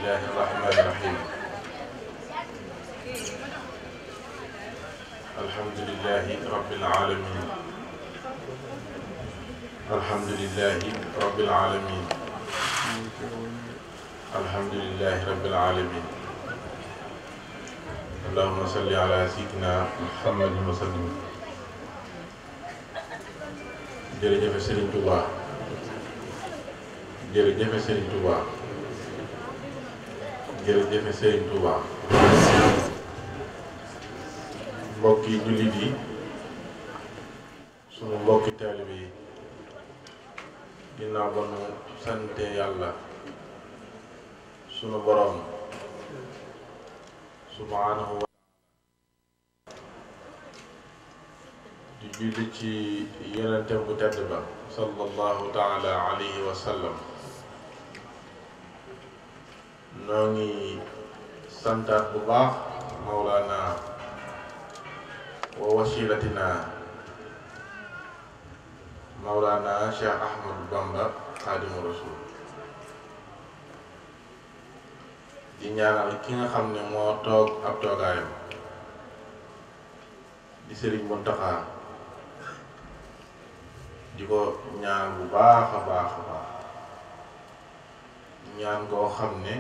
bismillahi irrahmani irrahim alhamdulillahi rabbil alamin alhamdulillahi rabbil alamin alhamdulillahi rabbil alamin allahumma salli ala sayyidina muhammadin wa sallim. jërëjëf Serigne Touba jërëjëf Serigne Touba jërëjëf Serigne Touba. mbokki jullit yi sunu mbokki taalibe yi ginnaaw ba nu sante yàlla sunu borom subhaanahu wa di julli ci yonentem bu tedd ba sallallahu taala alayhi wa sallam. noo ngi santaat bu baax mawlaana wa wasilatina mawlaana Cheikh Ahmadou Bamba Xaadimu Rasuul di ñaanal ki nga xam ne moo toog ab toogaayam di Sëriñ Muntaxa di ko ñaan bu baax a baax a baax ñaan koo xam ne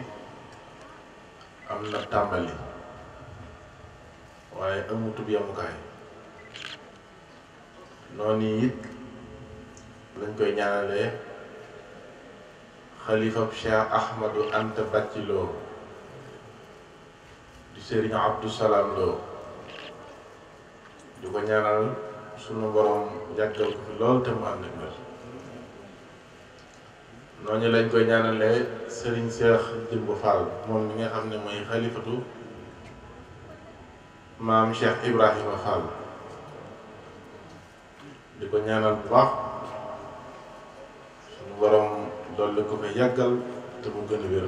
am na tàmbali waaye amutub yamukaay. noonu it lañ koy ñaanalee xalifab Cheikh Ahmadou Anta Bàcci Lo di Sëriñ Abdou Salaam Lo di ko ñaanal sunu borom yàggal ko fi lool te mu ànd ak wér. noonu lañ koy ñaanalee Sëriñ Cheikh Jëmb Fall moom mi nga xam ne mooy xalifatu maam Cheikh Ibrahima Fall di ko ñaanal bu baax sunu borom dolli ko fa yàggal te mu gën a wér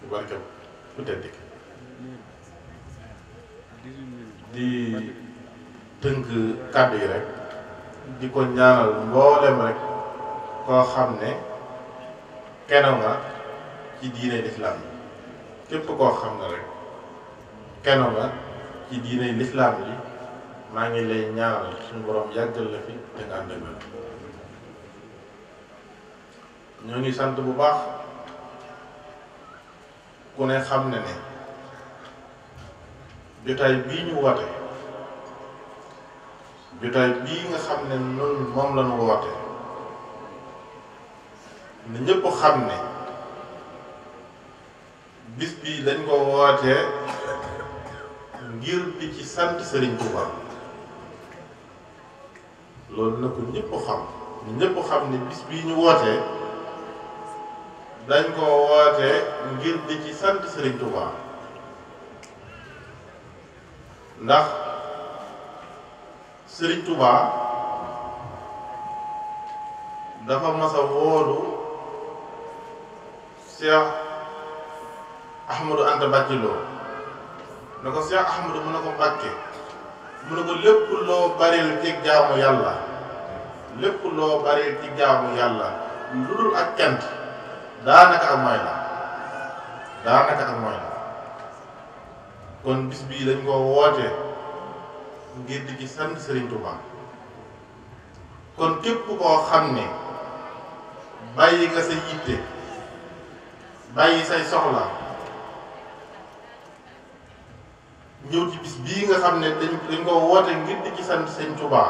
bu barke bu tedd ki. di tënk kàddu yi rek di ko ñaanal mboolem rek koo xam ne kenn nga ci diine lislaam yi képp koo xam ne rek kenn nga ci diine lislaam yi maa ngi lay ñaanal suñu borom yàggal la fi te nga ànd ak wér. ñoo ngi sant bu baax ku ne xam ne ne jotaay bii ñu woote jotaay bii nga xam ne noonu moom la ñu woote na ñëpp xam ne bis bi dañ ko wootee ngir di ci sant Serigne Touba. loolu na ko ñëpp xam ñëpp xam ne bis bii ñu wootee dañ ko wootee ngir di ci sant Serigne Touba. ndax Serigne Touba dafa mas a woolu Cheikh Ahmadou Anta Bàcci Lo ne ko Cheikh Ahmadou mu ne ko Mbàkke mu ne ko lépp loo baril ci jaamu yàlla lépp loo baril ci jaamu yàlla lu dul ak cant daanaka ak mooy la daanaka ak mooy la. kon bis bii dañ ko woote ngir di ci sant Serigne Touba. kon képp koo xam ne bàyyi nga sa yitte bàyyi say soxla ñëw ci bis bii nga xam ne dañ ko woote ngir di ci sant Serigne Touba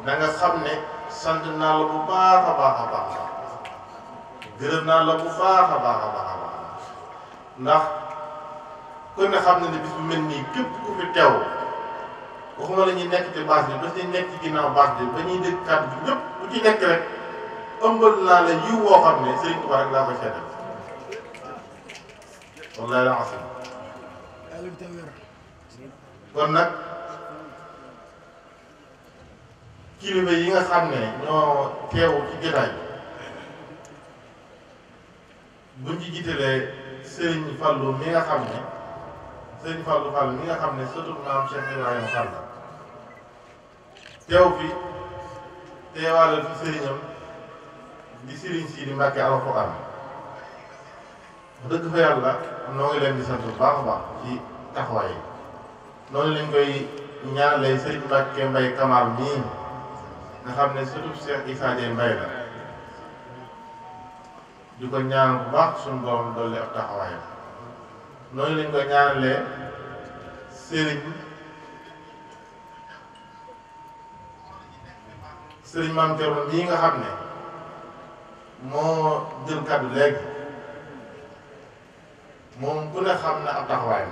da nga xam ne sant naa la bu baax a baax a baax gërëm naa la bu baax a baax a baax a baax ndax kon ne xam na ne bis bu mel nii képp ku fi teew waxuma la ñuy nekk ci bâche bi ba ci nekk ci ginnaaw bâche bi ba ñuy dégg kàddu bi ñëpp bu ci nekk rek ëmbal naa la yiw woo xam ne Serigne Touba rek laa koy seetal wallahi la asim. kon nag kilifa yi nga xam ne ñoo teew ci jotaay buñ ci jiitalee Serigne Fallou mi nga xam ne Serigne Fallou Fall mi nga xam ne surtout maam Cheikh Ibrahima Fall teew fi teewaalal fi sëriñam di Serigne Sidi Mbacke Alxuraan dëgg fa yàlla noo ngi leen di sant bu baax a baax ci taxawaay yi noonu lañ koy ñaanalee Serigne Mbacke Mbaye Kamal mii nga xam ne surtout Cheikh Issa Dieye Mbaye la di ko ñaan bu baax suñu borom dolli ab taxawaayam noonu lañ koy ñaanalee Serigne Mame Thierno mii nga xam ne moo jël kaddu léegi moom ku ne xam na ab taxawaayam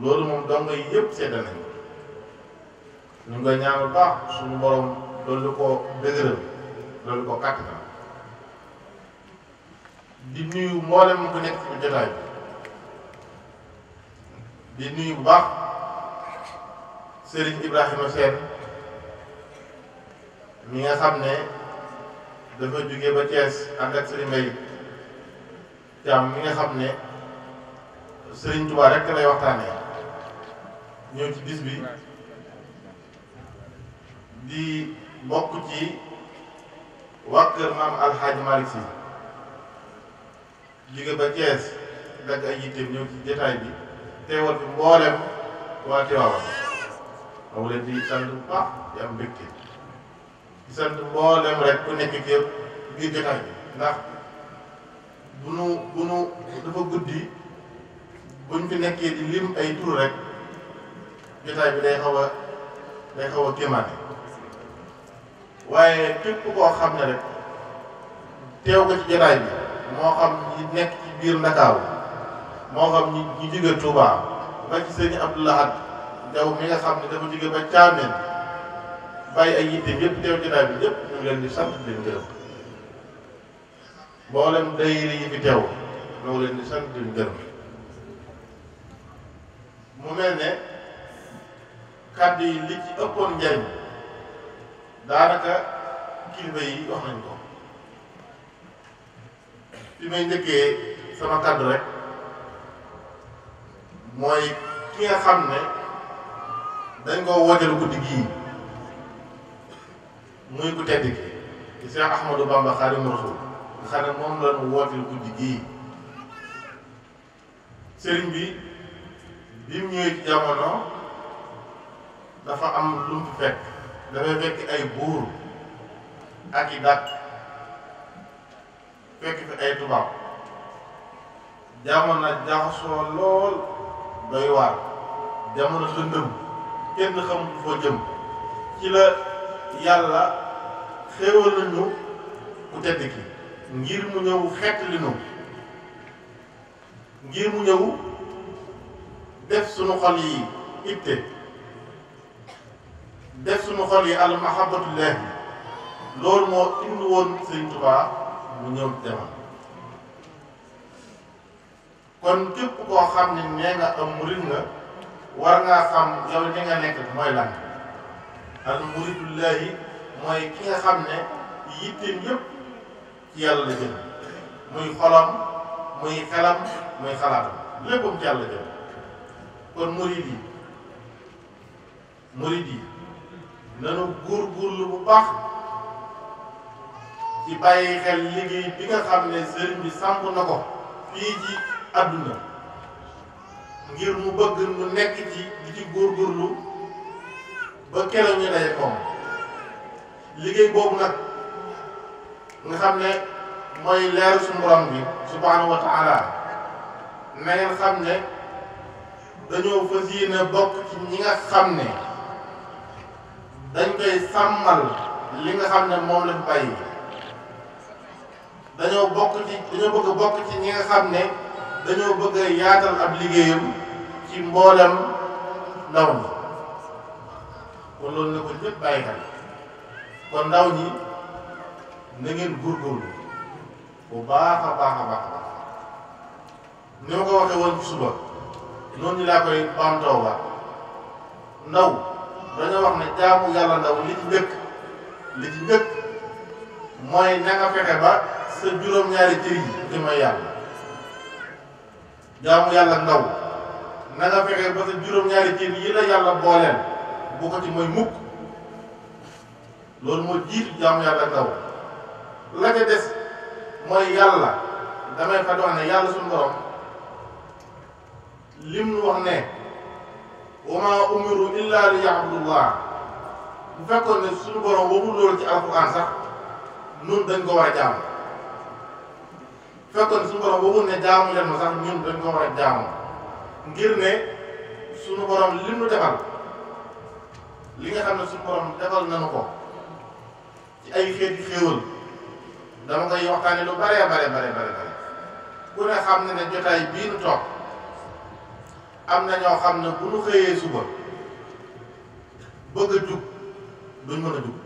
loolu moom dong yi yëpp sedd nañ ñu ngi koy ñaan bu baax suñu borom dolli ko dëgëral dolli ko kàttan di nuyu mboolem ku nekk ci jotaay bi di nuyu bu baax Serigne Ibrahima Sène mi nga xam ne dafa jóge ba Thiès ànd ak Serigne Mbaye Thiam mi nga xam ne Serigne Touba rek lay waxtaanee ñëw ci bis bi di bokk ci waa kër maam Alxaaji Malick Sy jóge ba Thiès dagg ay yitteem ñëw ci jotaay bi teewal fi mboolem waa Tiwaawan moom leen di sant bu baax di am mbégte di sant mboolem rek ku nekk ci biir jotaay bi ndax bu nu dafa guddi buñ fi nekkee di lim ay tur rek jotaay bi day xaw a kéemaane waaye képp koo xam ne rek teew ko ci jotaay bi moo xam ñi nekk ci biir Ndakaaru moo xam ñi jóge Touba ba ci sëñ Abdou Lahad Jaw mi nga xam ne dafa jóge ba Caameen bàyyi ay yitteem yëpp teew jotaay bi yëpp ñu ngi leen di sant di leen gërëm mboolem daayira yi fi teew ñu ngi leen di sant di leen gërëm mu mel ne kàddu yi li ci ëppoon njariñ daanaka kilifa yi wax nañ ko fi may njëkkee sama kàddu rek mooy ki nga xam ne dañ koo wooteel guddi gii muy ku tedd ki di Cheikh Ahmadou Bamba Xaadimu Rasuul nga xam ne moom la ñu wooteel guddi gii sëriñ bi bi mu ñëwee ci jamono dafa am lu mu fi fekk dafay fekk ay buur ak i dat fekk fi ay tubaab jamono jaxasoo lool doy waar jamono lëndëm kenn xamul foo jëm ci la yàlla xéewal nañu ku tedd ki ngir mu ñëw xett li nu ngir mu ñëw def suñu xol yi itte def suñu xol yi al mahabbatullah loolu moo indi woon Sëriñ Tuubaa mu ñëw jamono kon képp koo xam ne nee nga am murid nga war ngaa xam yow li nga nekk mooy lan al muridullahi mooy ki nga xam ne yitteem yëpp ci yàlla la jëm muy xolam muy xelam muy xalaatam léppam ci yàlla jëm kon murid yi nanu góorgóorlu bu baax ci bàyyi xel liggéey bi nga xam ne sëriñ bi samp na ko fii ci àdduna ngir mu bëgg nu nekk ci di ci góorgóorlu ba keroog ñu daje koom liggéey boobu nag nga xam ne mooy leeru suñu borom bi subhaanahu wa taala na ngeen xam ne dañoo fas yéene bokk ci ñi nga xam ne dañ koy sàmmal li nga xam ne moom la fi bàyyi dañoo bëgg a bokk ci ñi nga xam ne dañoo bëgg a yaatal ab liggéeyam ci mboolem ndaw ñi kon loolu na ko ñëpp bàyyi xel kon ndaw ñi na ngeen góorgóorlu bu baax a baax a baax ni ma ko waxee woon ci suba noonu ñu laa koy baamtoo waat ndaw dañoo wax ne jaamu yàlla ndaw li ci njëkk mooy na nga fexe ba sa juróom-ñaari cër yi di mooy yàlla jaamu yàlla ndaw na nga fexe ba sa juróom-ñaari cër yi la yàlla booleel bu ko ci mooy mukk loolu moo jiitu jaamu yàlla ndaw la ca des mooy yàlla damay fa wax ne yàlla suñu borom lim nu wax ne wa maa umiru illa li ya'budullah bu fekkoon ne suñu borom waxul loolu ci alquran sax ñun dañ ko war a jaamu bu fekkoon ne suñu borom waxul ne jaamu leen ma sax ñun dañ ko war a jaamu ngir ne suñu borom lim nu defal li nga xam ne suñu borom defal nañu ko ci ay xeeti xéewal dama koy waxtaane lu bare ku ne xam ne ne jotaay bii nu toog am na ñoo xam ne bu nu xëyee suba bëgg a jug duñ mën a jug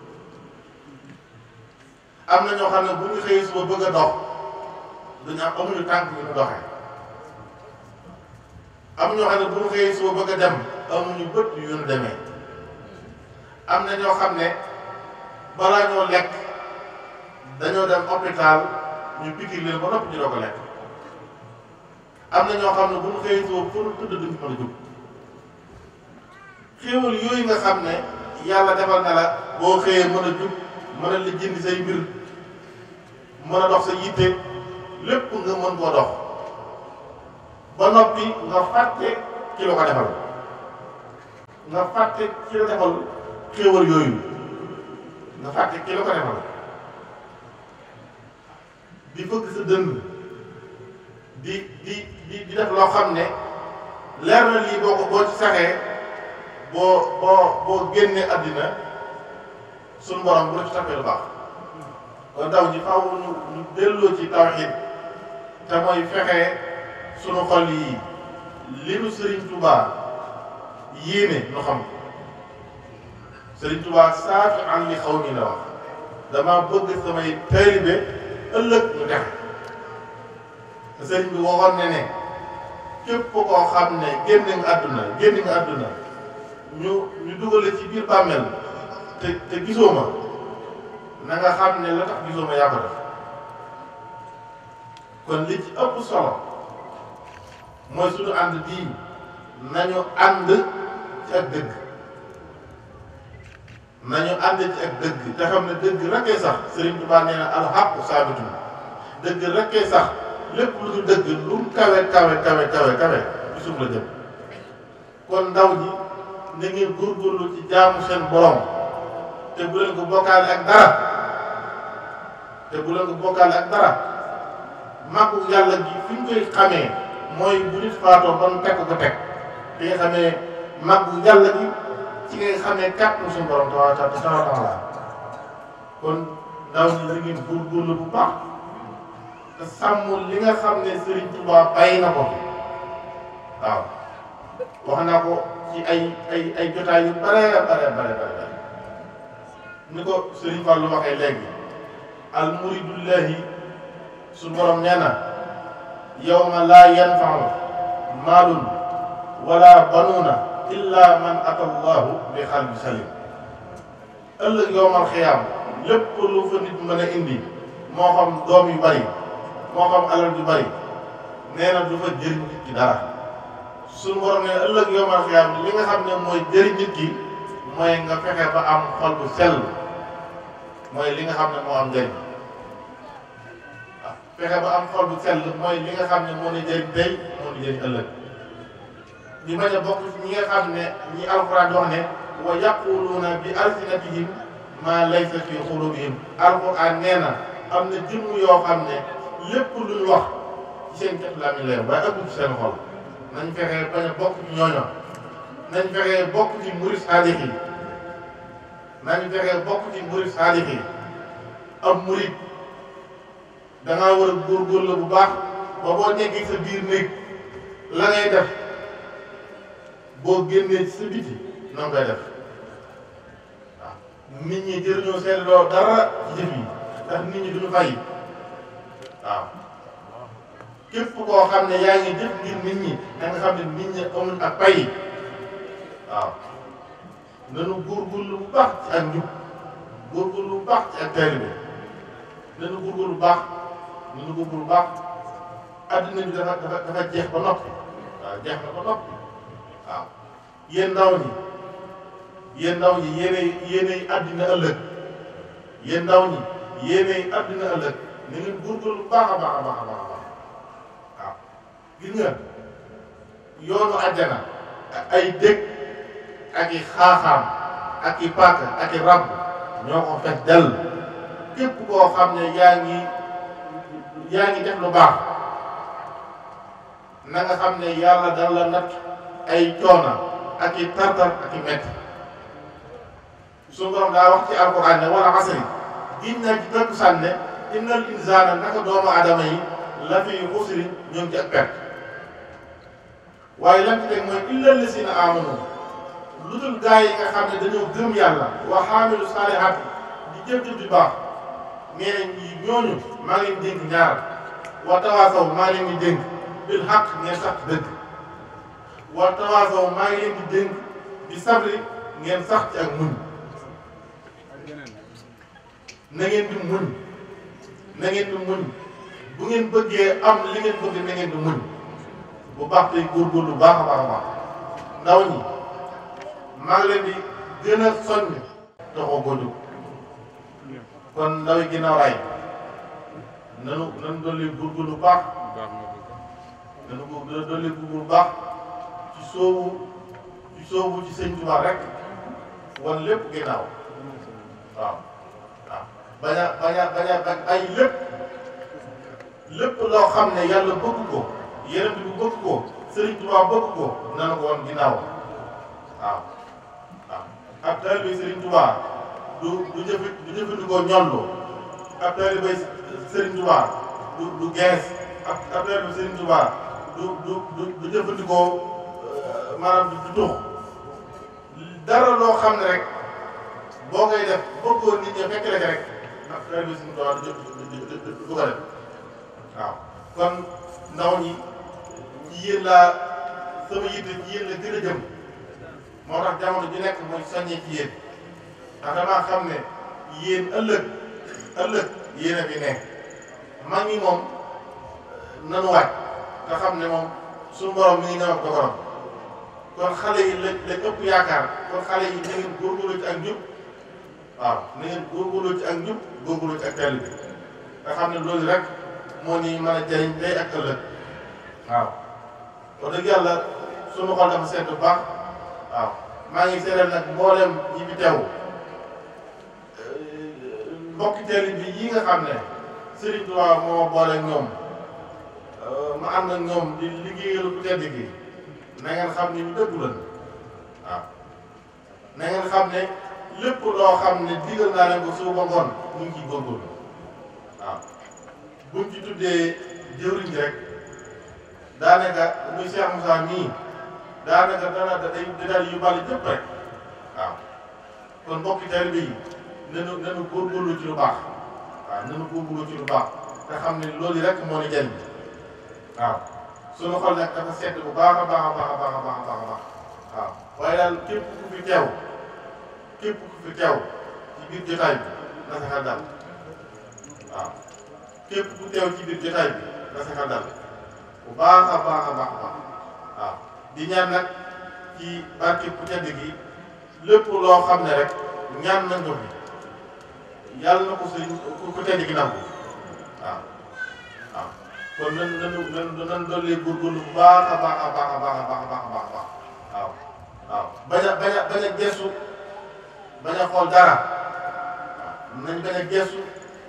am na ñoo xam ne bu ñu xëyee suba bëgg a dox duñ am amuñu tànk yu ñu doxee am ñoo xam ne bu ñu xëyee suba bëgg a dem amuñu bët yu ñu demee am na ñoo xam ne balaa ñoo lekk dañoo dem hôpital ñu pikiir leen ba noppi ñu doo ko lekk am na ñoo xam ne bu ñu xëyee suba fu ñu tudd duñ mën a jug xéewal yooyu nga xam ne yàlla defal na la boo xëyee mën a jug mën a lijjanti say mbir mën a dox sa yitte lépp nga mën koo dox ba noppi nga fàtte ki la ko defal nga fàtte ki la defal xéewal yooyu nga fàtte ki la ko defal di fëgg sa dënn di def loo xam ne leer na lii boo ci saxee boo génnee àddina suñu borom bu la ci toppee lu baax kon ndaw ñi faaw ñu delloo ci tawxiid te mooy fexe sunu xol yi li nu Serigne Touba yéene nu xam Serigne Touba saafi an li xaw mi la wax dama bëgg samay taalibe ëllëg ñu texe te Serigne bi waxoon ne képp koo xam ne génn nga àdduna ñu dugale ci biir bàmmeel te gisoo ma na nga xam ne la tax gisoo ma yaa ko def kon li ci ëpp solo mooy suñu ànd bii nañu ànd ci ak dëgg te xam ne dëgg rekkee sax Serigne Touba nee na alxaqu saabitun dëgg rekkee sax lépp lu dul dëgg lu mu kawe ci suuf la jëm kon ndaw ji na ngeen góorgóorlu ci jaamu seen borom te bu leen ko bokkaale ak dara màggu yàlla gi fi ñu koy xamee mooy bu nit faatoo ba mu teg ko teg fi nga xamee màggu yàlla gi ci ngay xamee kàttu suñu borom taala kon ndaw ñi na ngeen góorgóorlu bu baax te sàmm li nga xam ne Serigne Touba bàyyi na ko waaw wax naa ko ci ay jotaay yu bare ni ko Serigne Fallou waxee léegi al muridullahi su borom nee na yawma laa yanfa'u maalun wala banuuna illa man ata allahu bi qalbi salim ëllëg yowmal xiyaam lépp lu fa nit mën a indi moo xam doom yu bari moo xam alal yu bari nee na du fa jëriñ nit ki dara suñu borom ne ëllëg yowmal xiyaam li nga xam ne mooy jëriñ nit ki mooy nga fexe ba am xol bu sell mooy li nga xam ne moo am njëriñ waaw fexe ba am xol bu sell mooy li nga xam ne moo ne jëriñ tey moo ne jëriñ ëllëg di bañ a bokk ci ñi nga xam ne ñi alxuraan wax ne wa yaquluuna bi alsinatihim maa laysa fi xulubihim alxuraan nee na am na jëmm yoo xam ne lépp lu ñu wax ci seen cat laa mi leer waaye ëpp ci seen xol nañ fexe bañ a bokk ci ñooño nañ fexe bokk ci murid saadix yi am murid dangaa war a góorgóorlu bu baax ba boo nekkee sa biir néeg la ngay def boo génnee ci sa biti na nga koy def waaw nit ñi jëriñoo seetloo dara ci jëf yi ndax nit ñi duñu fay waaw képp koo xam ne yaa ngi jëf ngir nit ñi da nga xam ne nit ñi amul ak pay waaw nanu góorgóorlu bu baax ci ak njub góorgóorlu bu baax ci ak taalibe nanu góorgóorlu bu baax adduna bi dafa jeex ba noppi waaw jeex na ba noppi waaw yéen ndaw ñi yéenay àddina ëllëg yéen ndaw ñi yéenay àddina ëllëg na ngeen góorgóorlu bu baax a baax gis nga yoonu àjjana ay dëkk ak i xaaxaam ak i paaka ak i rab ñoo ko fees dell. képp koo xam ne yaa ngi def lu baax na nga xam ne yàlla dana la natt ay coona ak i tartar ak i metti. suñu borom daa wax ci alquran ne wala asri giñ na ci dëkk sànne innal insaana naka doomu aadama yi la fi xusri ñu ngi ci ak perte. waaye lan ci teg mooy illal lazina amanu lu dul gaa yi nga xam ne dañoo gëm yàlla wa xaamilu saalihaat di jëf-jëf di baax nee nañ ñooñu maa ngi leen di dénk ñaar wa tawaasaw maa ngi leen di dénk bil xaq ngeen sax ci dëgg wa tawaasaw maa ngi leen di dénk bi sabri ngeen sax ci ak muñ. na ngeen di muñ na ngeen di muñ bu ngeen bëggee am li ngeen bëgg na ngeen di muñ bu baax tey góorgóorlu baax a baax a baax. ndaw ñi maa ngi leen di gën a soññ taxoo ko jóg kon ndaw yi ginnaaw raay nanu dolli góorgóorlu baax nanu dolli góorgóorlu baax ci soobu ci sëñ Tuubaa rek wan lépp ginnaaw waaw bañ a ay lépp loo xam ne yàlla bëgg ko yeneen bi bëgg ko Sëriñ Tuubaa bëgg ko nanu ko wan ginnaaw waaw ab taalibe Sëriñ Tuubaa du jëfandikoo ñollu ab taalibe Sëriñ Tuubaa du gees ab taalibe Sëriñ Tuubaa du jëfandikoo maanaam du tux dara loo xam ne rek boo koy def bëggoo nit ñi fekk la rek ab taalibe Sëriñ Tuubaa du ko def waaw kon ndaw ñi ci yéen laa sama yitte ci yéen la gën a jëm moo tax jamono ji nekk mooy soññee ci yéen ndax damaa xam ne yéen ëllëg yéen a fi nekk mag ñi moom nanu waaj nga xam ne moom suñu borom mi ngi ñëw ak dogalam kon xale yi lañ ëpp yaakaar kon xale yi na ngeen góorgóorlu ci ak njub waaw na ngeen góorgóorlu ci ak njub góorgóorlu ci ak teel bi nga xam ne loolu rek moo ni mën a jëriñ tey ak ëllëg waaw wax dëgg yàlla sunu xol dafa seet bu baax waaw maa ngi seetal nag mboolem ñi fi teew mbokki teel bi yi nga xam ne Sëriñ Tuubaa moo boole ak ñoom ma ànd ak ñoom di liggéeyal ku tedd gi na ngeen xam ne ñu dëggu lan waaw na ngeen xam ne lépp loo xam ne digal naa leen ko suba ngoon ñu ngi ciy góorgóorlu waaw buñ ci tuddee jëwriñ rek daanaka muy Cheikh Moussa mii daanaka day daal yu bari jëpp rek waaw kon mbokki taalibe yi nanu góorgóorlu ci lu baax waaw nanu góorgóorlu ci lu baax te xam ne loolu rek moo ni jariñ waaw sunu xol nag dafa sedd bu baax a baax a baax a baax a baax a baax waaw waaye daal képp ku fi teew ci biir jotaay bi na sa xel dal waaw képp ku teew ci biir jotaay bi na sa xel dal bu baax a baax a baax a baax waaw di ñaan nag ci barke ku tedd gi lépp loo xam ne rek ñaan nañ ko fi yàlla na ko sëñ ku tedd gi nangu waaw waaw kon nan dolli góorgóorlu bu baax a baax a baax a baax a baax a baax a baax waaw waaw bañ a gestu bañ a xool dara waaw nañ bañ a gestu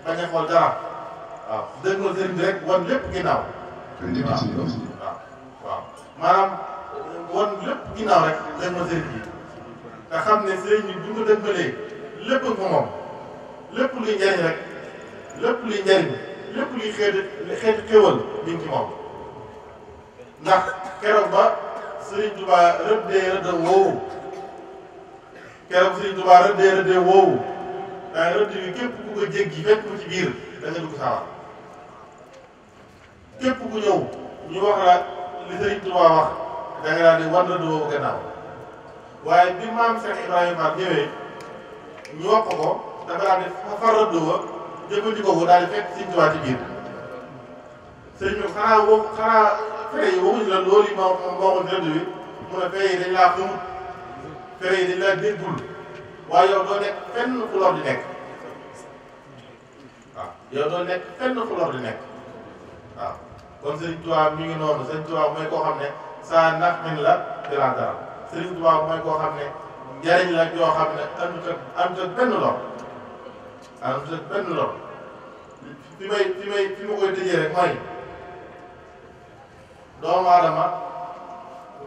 bañ a xool dara waaw dëgg nga sëriñ bi rek wan lépp ginnaaw waaw maanaam wan lépp ginnaaw rek dëgg nga sëriñ bi nga xam ne sëriñ bi bu ñu ko dëgmalee lépp ko moom lépp luy njariñ rek lépp luy njariñ lépp luy xeeti xéwal mi ngi ci moom ndax keroog ba Sëriñ Tuubaa rëddee rëdd woowu daañu rëdd bi képp ku ko jéggi fekk ko ci biir da nga dugg sawar képp ku ñëw ñu wax la li Sëriñ Tuubaa wax da nga daal di wan rëdd woowu gannaaw waaye bi maam Cheikh Ibrahima ñëwee ñu wax ko dafa daal di far rëdd wa jëfandikoo ko daal di fekk Sëriñ Tuubaa ci biir sëriñ bi xanaa fere yi waxuñu la loolu yi moo waxoon rëdd wi mu ne fere yi dañ laa xamut fere yi dañ laa déggul waaye yow doo nekk fenn fu lor di nekk waaw yow doo nekk fenn fu lor di nekk waaw kon Serigne Touba mi ngi noonu Serigne Touba mooy koo xam ne saa nafin la bila dara Serigne Touba mooy koo xam ne njariñ la yoo xam ne àndut ak benn lor àndut ak benn lor fi ma koy tëjee rek mooy doomu aadama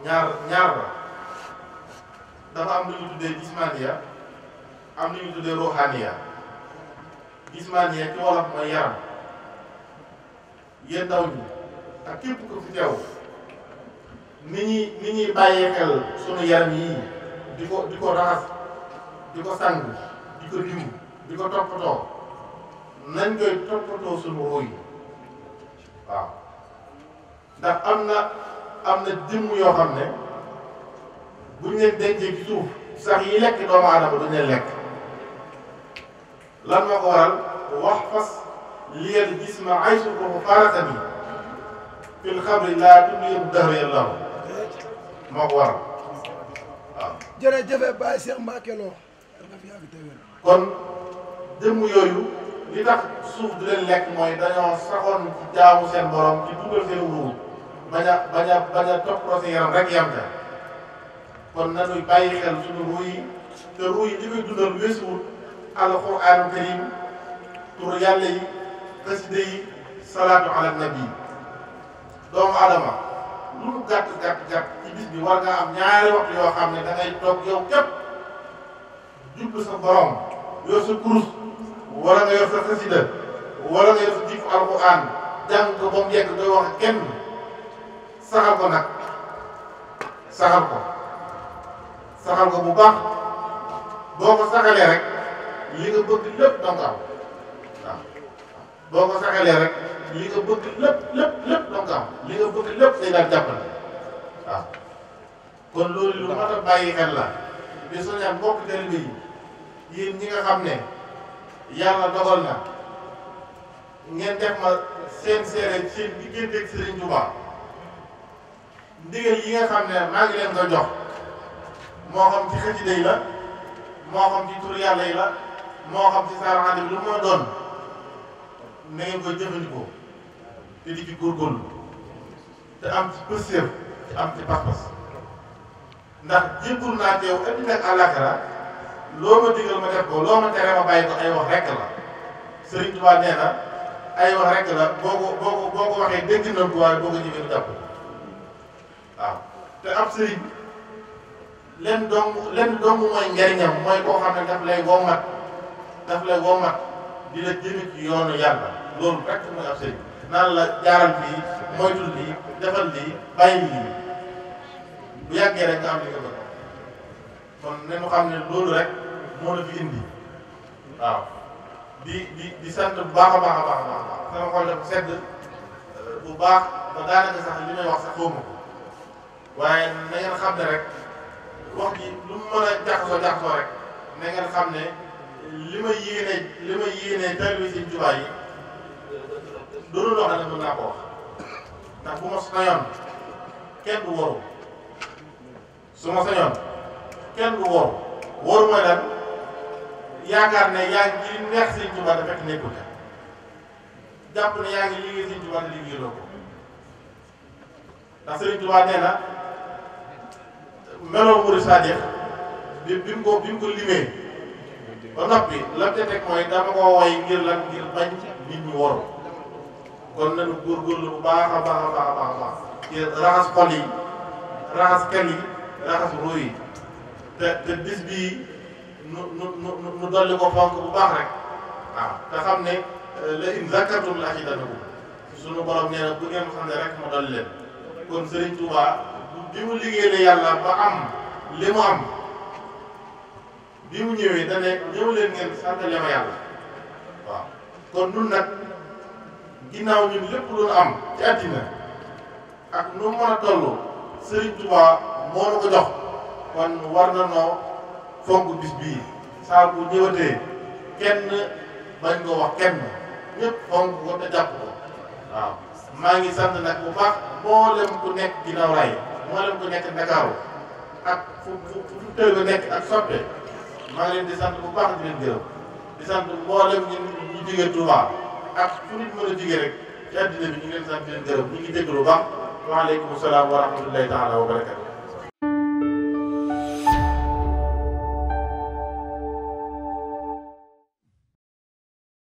ñaar la dafa am lu ñu tuddee jismaniya am lu ñu tuddee ruhaniya jismaniya ci wolof mooy yaram yéen ndaw ñi ak képp ku fi teew ni ñuy bàyyee xel sunu yaram yii di ko raxas di ko sang di ko diw di ko toppatoo nañ koy toppatoo sunu ruuy waaw ndax am na jëmm yoo xam ne buñ leen dencee ci suuf sax yi lekk doomu aadama duñ leen lekk lan moo ko waral wax fas liyal jisma ay suufu faratani fil xabri laa tudd yëpp dëxër yàlla moo ko waral waaw. jërëjëf Baye Cheikh Mbacké Lo kon jëmm yooyu li tax suuf du leen lekk mooy dañoo saxoon ci jaamu seen borom ci dugal seen ruuj bañ a toppatoo seen yaram rek yam ca kon nañuy bàyyi xel suñu ruuy yi te ruuy yi li koy dundal weesuwul alxuraanu karim tur yàlla yi xasida yi salaatu ala nabi doomu adama lu mu gàtt ci bis bi war nga am ñaari waxtu yoo xam ne da ngay toog yow képp jublu sa borom yor sa kurus wala nga yor sa xasida wala nga yor sa jikko alxuraan jàng ko ba mu yegg doy wax kenn saxal ko nag saxal ko bu baax boo ko saxalee rek li nga bëgg lépp danga am waaw boo ko saxalee rek li nga bëgg lépp danga am li nga bëgg lépp day daal jàppale waaw kon loolu lu mat a bàyyi xel la di soññaan mbokk taalibe yi yéen ñi nga xam ne yàlla dogal na ngeen def ma seen seere seen diggante ak Serigne Touba ndigal yi nga xam ne maa ngi leen ko jox moo xam ci xasida yi la moo xam ci tur yàlla yi la moo xam ci saaraxante bi lu moo doon na ngeen koy jëfandikoo te di ci góorgóorlu te am ci pëstéef te am ci pas-pas ndax jébbul naa teew addina ak àllaaxira loo ma digal ma def ko loo ma tere ma bàyyi ko ay wax rekk la Serigne Touba nee na ay wax rekk la boo ko waxee dégg nañ ko waaye boo ko jëfee jàpp waaw te ab sëriñ lenn dong mooy njariñam mooy koo xam ne daf lay womat di la jëme ci yoonu yàlla loolu rek mooy ab sëriñ naan la jaaral fii moytul lii defal lii bàyyi lii bu yàggee rek nga am li nga bëgg kon nañu xam ne loolu rek moo la fi indi waaw di sant bu baax a baax sama xol dafa sedd bu baax ba daanaka sax li may wax sax xawma ko waaye na ngeen xam ne rek wax ji lu mu mën a jaxasoo rek na ngeen xam ne li ma yéene taalibe Sëriñ Tuubaa yi doonu loo xam ne mën naa ko wax ndax bu ma sañoon kenn du waru su ma sañoon kenn du waru mooy lan yaakaar ne yaa ngi neex Sëriñ Tuubaa te fekk nekkul jàpp ne yaa ngi liggéey Sëriñ Tuubaa te liggéeyaloo ko ndax Sëriñ Tuubaa nee na meloo murid saadiq bi mu ko limee ba noppi lam ca teg mooy dama ko woy ngir bañ nit ñi waru kon nañu góorgóorlu bu baax a baax ci raxas xol yi raxas xel yi raxas ruu yi te bis bii nu dolli ko fonk bu baax rek waaw te xam ne la in zakartum la azidannakum sunu borom nee na bu ngeen xam ne rek ma dolli leen kon Serigne Touba bi mu liggéeyee yàlla ba am li mu am bi mu ñëwee da ne ñëw leen ngeen santale ma yàlla waaw kon nun nag ginnaaw ñun lépp lu nu am ci àddina ak nu mën a toll Serigne Touba moo nu ko jox kon war na noo fonk bis bii saa bu ñëwatee kenn bañ ko wax kenn ñëpp fonk ko te jàpp ko waaw maa ngi sant nag bu baax mboolem ku nekk ginnaaw raay mboolem ku nekk Ndakaaru ak fu tëgg nekk ak soppe maa ngi leen di sant bu baax di leen gërëm di sant mboolem ñu jógee Touba ak fu nit mën a jógee rek ci àddina bi ñu ngi leen sant di leen gërëm ñu ngi dégg lu baax waaleykum salaam wa rahmatullahi taala wa barakatu